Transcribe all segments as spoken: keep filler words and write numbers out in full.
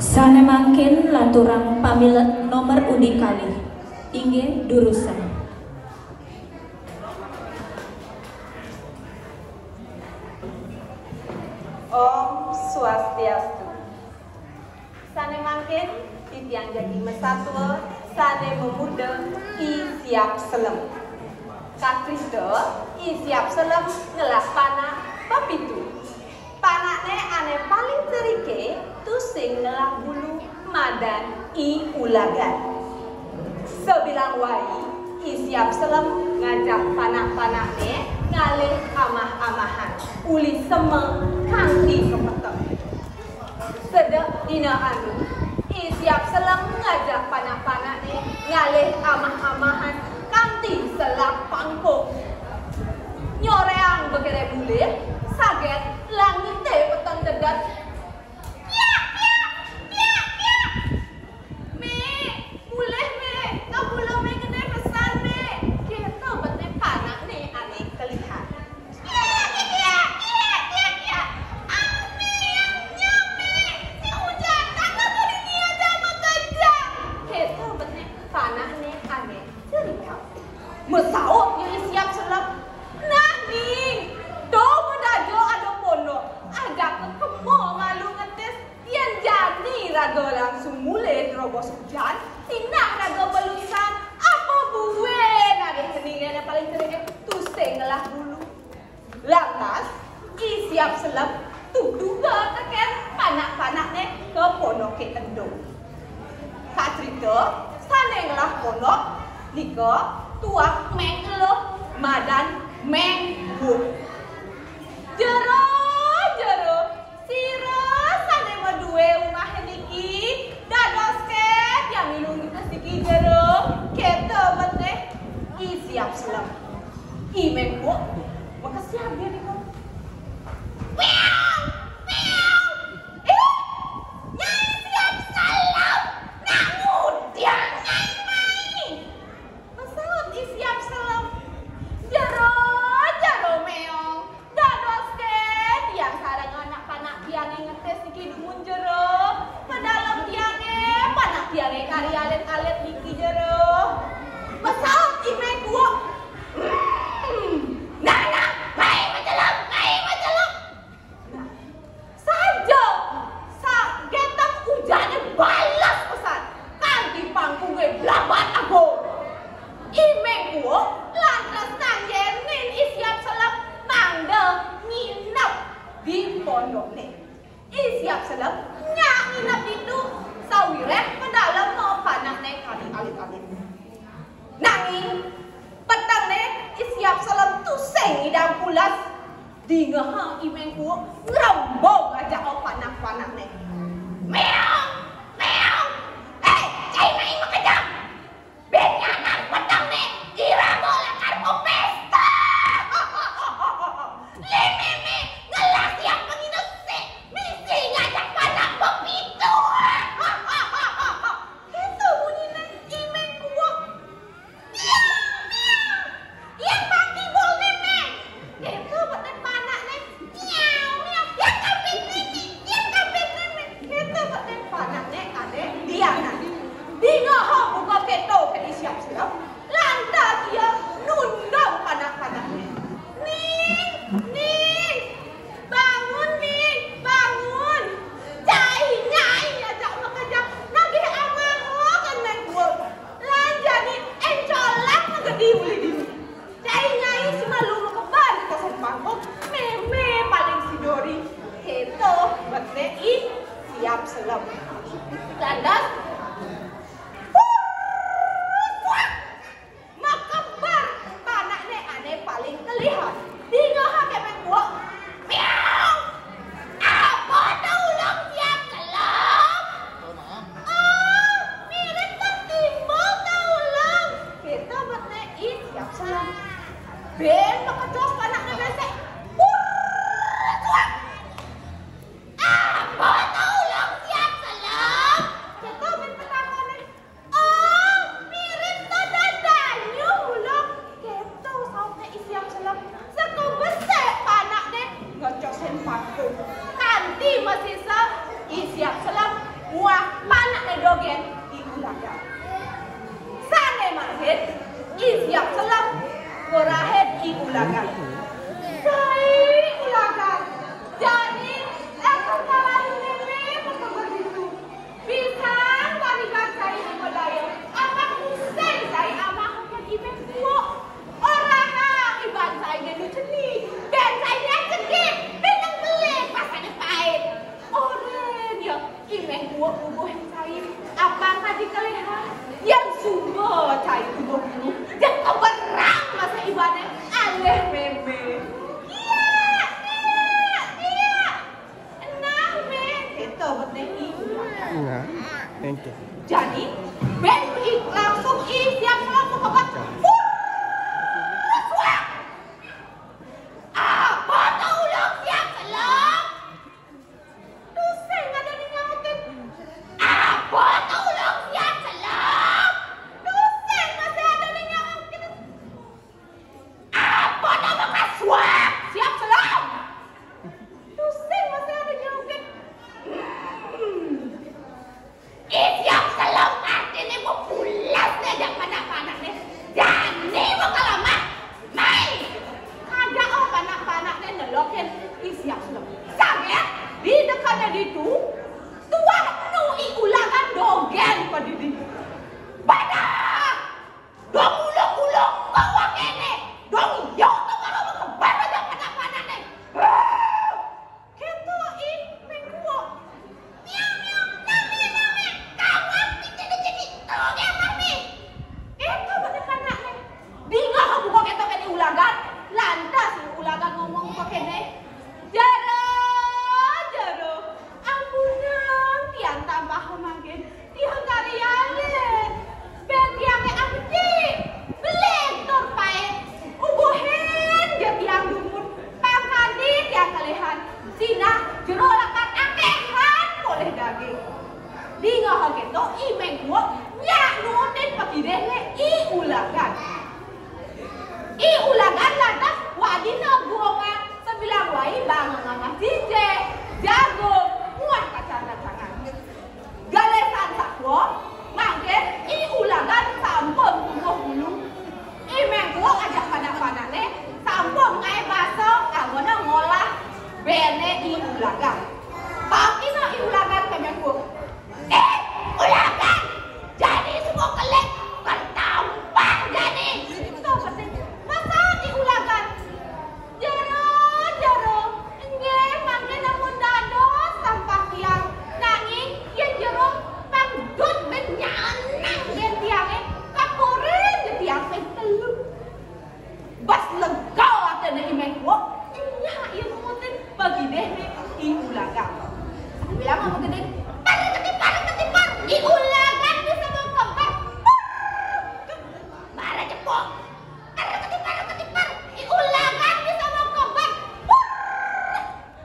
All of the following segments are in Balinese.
Sané mangkin lanturang pamilet nomor udi kalih, inggih durusang. Om Swastiastu. Sané mangkin titiang jagi masatua sané mamurda I Siap Selem. Kacrita, I Siap Selem ngelah panak pepitu. Panakné ané paling ceriké tusing ngelah bulu, madan I Ulagan. Sabilang wai, I Siap Selem ngajak panak-panakné ngalih amah-amahan uli sema kanti ka peteng. Sedek dina anu, I Siap Selem ngajak panak-panakné ngalih amah-amahan kanti selah pangkung. Nyoréang bekeré mulih, saget langité peteng dedet. Kiak, kiak, kiak, kiak. Mé, mulih, Mé. Ka bulu Mé gedé pesan, Mé. Kéto bené panakné ané kelihan. Kiak, kiak, kiak, kiak, kiak. Ah, Mé, nyam, Mé. Si Ujang, kan aku di dia jama kejang. Kéto bené panakné ané cerita. Masaut ia I Siap Selem. Nah, Ning, to madaja ada pondok. Ada kekemo malu ngetis. Yén jani raga langsung mulih nerobos ujan, tinah raga belusan, apa buin nagih keningné paling ceriké tusing ngelah bulu. Lantas, I Siap Selem tutuga tekén panak-panakné ka pondoké ento. Kacrita, sané ngelah pondok nika tuak Méng Eluh, madan Méng Kuuk. Jero, jero, sira sané madué umahé niki, dadoské tiang milu niki jero, kéto bené I Siap Selem. I Méng Kuuk, makesiab ia nika. Piau! Piau! Eh, Nyai Siap Selem, nak ngudiang Nyai mai? Masaut I Siap Selem. Jero, jero méong. Dadoské tiang sareng anak panak tiangé ngetis niki dumun jero. Pedalem tiangé, panak tiangé kari alit-alit niki jero. Masaut I Méng Kuuk. Hmm. Nah, nah, mai macelep, mai macelep. Nah, saja sagetek ujané balas pesan kanti pangkungé blabat agung. I Méng Kuuk lantas nganjenin I Siap Selem mangda nginep di pondokné. I Siap Selem nyak nginep ditu sawiréh pedalem panakné kari alit-alit. Nanging petengné I Siap Selem tusing ngidang pules. Dingehang I Méng Kuuk ngrembug ajaka panak-panakné. Méong! Méong! Héi, cai mai makejang! Bén nyanan petengné iraga lakar mapésta! Lé mémé ngelah siap pengina sik, misi ngajak panak pepitu! Kéto munyiné I Méng Kuuk. Miau, miau. Yang mati bolné, Méng. Kéto bené panakné. Miau, miau. Yang kapit mémé. Yang kapit mémé. Kéto bené panakné ané dianan. Dingehang buka kéto ké I Siap Selem. Lantas ia nundung panak-panakné. Ning, Ning. Bangun, Ning, bangun. Cai nyai ajak makejang nagih amaha ngan Méng Kuuk. Lan jani éncolang magedi uli dini. Cai nyai si malu makeban di tasan pangkung, mémé paling si dori. Kéto bené I Siap Selem. Lantas, hur, suak. Makeber panakné ané paling kelihan. Dingehang ké Méng Kuuk. Piau! Apa to ulung Siap Selem? Oh, mirib katimbang to ulung. Kéto bené I Siap Selem. Bén makejang panakné bésik. Pur, suak. Apa to ulung Siap Selem? Kéto bén petakoné. Oh, mirib to dadanyuh ulung. Kéto sautné I Siap Selem. Seka bésik panak Cai ulakan. Jani, lamun kalalu mémé maka begitu. Pisan pariban cai modaya, apak pusing cai amah maka ibéh tuuk. Orahang iban cai gé nu cenik, bén cai gé cegit, bén nang belik pasané pait. Orén ya, iméh tuuk bubuh cai, apan tadi kalihan, yang sumba cai tubuh dulu, yang keberang masa ibané, alih mémé. Iya, iya, iya. Nah, mémé, kita betéhi. Nah, énté. Jadi, bén i-, langsung i siap selem ke kebak. Pur! Suak! Apa tu ulung siap selem? Tusing ada di nyautin. Apa tu ulung siap selem? Tusing masih ada di nyautin. Apa nama kasuap? Siap selem. Tusing masih ada nyautin. Hmm. Ih, siap selem artiné mau pulas né, ajak panak-panak né. Jani mau kalamah. Mai. Kagak, oh, panak-panak né nelokin. Ih, siap selem. Saget, di dekatnya ditu, tuah nu i ulakan dogén padidi. Badah! Dong ulung-ulung bawa kéné. Dong yo tu baru mengkebar aja panak-panak né. Kéto i mémé tuuk. Miau, miau, nami, nami, kawan, titi, titi, titi, nami. Kéto panak-panak né. Dingeh buka kéto kéné ulakan. Lantas ulakan ngomong buka kéné. Jero, jero, ampunang tiang tambah mangkin. Tiang karian, bén tiangé amedi, belék tur pait. Ubuhin ja tiang dumun, pang kadi tiang kalihan. Sinah jero lakar akéhan polih daging. Dingeh kéto, i mémé tuuk nyak nuutin pakidéhné i ulakan. I ulakan lantas wadina bunga sabilang wai bang ngamah jijih, jagung, muah kacang-kacangan. Galesan sakwa, mangkin i ulakan sampun tubuh bulu. I mémé tuuk ajak panak-panakné sampun ngaé basa anggona ngolah béné i ulakan. Pakina i ulakan ka mémé tuuk. Eh, ulakan! Jani semua kelek, bertambah jani. Masa i ulakan? Jero, jero, inggih mangkin ampun dados sampah tiang. Nanging yén jero pang dot bén nyanang bén tiangé, kapurin ja tiang ping telu. Bas lega atiné i mémé tuuk, nyak ia nuutin pakidéhné i ulakan. Sambil lama pakidéh, par ketipar, ketipar, i ulakan bisa mengkebar. Pur! Mara cepok. Par ketipar, ketipar, i ulakan bisa mengkebar. Pur!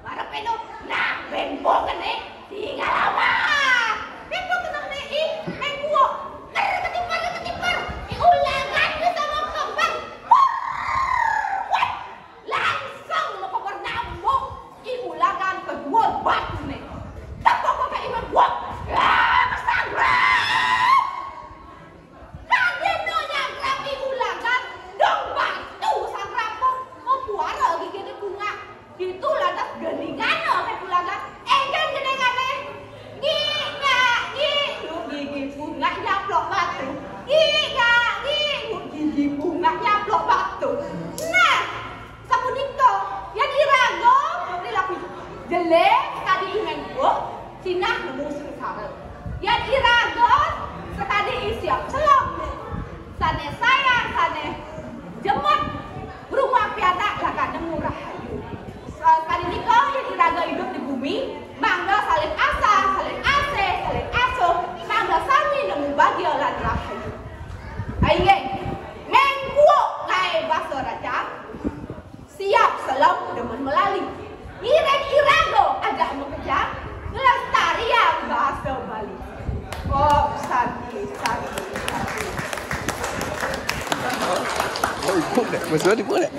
Mara péno, nah, bén bok kéné, tinggal apa? Bén bok kéné, i, bén bok. Ker ketipar, ker ketipar, i ulakan bisa mau kembang. Wah, langsung mau kembang nambung. I ulakan kedua batu né. Tepuk ke i bén bok. Ah, kesanggup. Kadéna nyangkrap i ulakan, dong batu sangkrap, mapuara giginé bungah. Ditu lantas gendingan i ulakan, éngkén gendingané. Ngik ngak ngik nguk gigi bungah nyaplok batu. Ngik ngak ngik nguk gigi bungah nyaplok batu. Nah, sapunika, yén iraga, ngerti lagi. Jelé kadi i mémé tuuk, sinah nemu sengsara. Yén iraga sakadi i Siap Selem, sané sayang, sané jemet, rumah pianak lakar nemu rahayu. Sa-, sakadi nika, yén iraga idup di gumi, mangda saling asah, saling asih, saling asuh, mangda sami nemu bagia lan rahayu. Inggih, mémé tuuk ngaé basa racang, Siap Selem demen melali. Ngiring iraga ajak makejang, ngelestariang basa Bali. Om Santi, Santi, Santi. Oh, ibu deh. Mas Wadi, ibu deh.